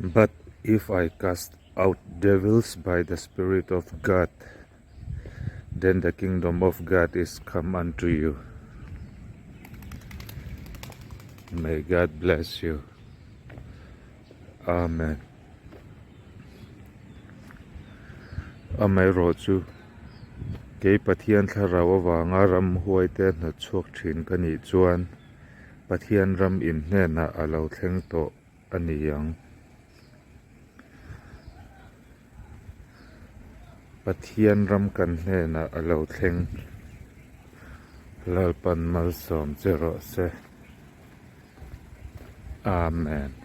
But if I cast out devils by the Spirit of God, then the kingdom of God is come unto you. May God bless you. Amen. Amaherawhchu, kei Pathian thlarau avanga ramhuaite hnawtchhuak thin ka nih chuan Pathian ram in hnenah a lo thleng tawh a ni ang. Pathian ram kan hnenah a lo thleng. Lalpan malsawm che rawh se. Amen.